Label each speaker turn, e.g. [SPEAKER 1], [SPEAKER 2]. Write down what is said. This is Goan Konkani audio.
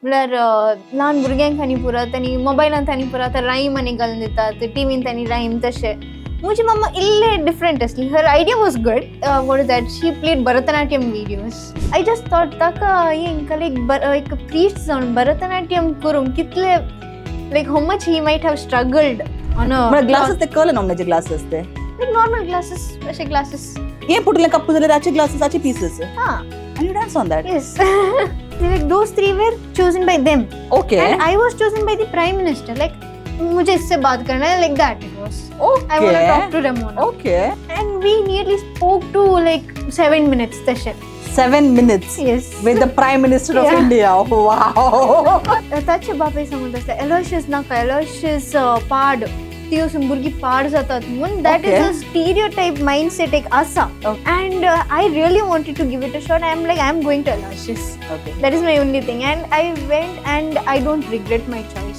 [SPEAKER 1] म्हळ्यार ल्हान भुरग्यांक आनी पुरात आनी मोबायलांत आनी पुरात रायम आनी घालून दितात, टिवींत आनी रायम तशें. म्हजी मम्मा इल्ले डिफरंट आसली. Her idea was good. What is that, she played Bharatanatyam videos. I just thought ताका हेंकां लायक एक प्रिस्ट जावन भरतनाट्यम करूंक कितले, like how much he might have struggled on.
[SPEAKER 2] म्हळ्यार ग्लासेस ते कळले नॉमनाचे ग्लासेस ते?
[SPEAKER 1] लायक नॉर्मल ग्लासेस, अशे ग्लासेस.
[SPEAKER 2] हे पुटले कप्पू जाल्यार आचे ग्लासेस आचे पीसेस.
[SPEAKER 1] हां.
[SPEAKER 2] And you dance on that?
[SPEAKER 1] Yes. Like those three were chosen by them.
[SPEAKER 2] Okay.
[SPEAKER 1] And I was chosen by the prime minister. Like मुझे इससे बात करना है, like that it was. I want to talk to Ramona.
[SPEAKER 2] Okay.
[SPEAKER 1] And we nearly spoke to like 7 minutes तशे.
[SPEAKER 2] 7 minutes?
[SPEAKER 1] Yes.
[SPEAKER 2] With the Prime Minister of
[SPEAKER 1] Yeah.
[SPEAKER 2] India. Wow.
[SPEAKER 1] ताचे बापाय सांगून आसले एलोशियस नाका, एलोशियस पाड, ती वचून भुरगीं पाड जातात म्हूण. That is a stereotype mindset एक आसा. And I really wanted to give it a shot. I am like, I am going to Aloysius. That is my only thing, and I went and I don't regret my choice.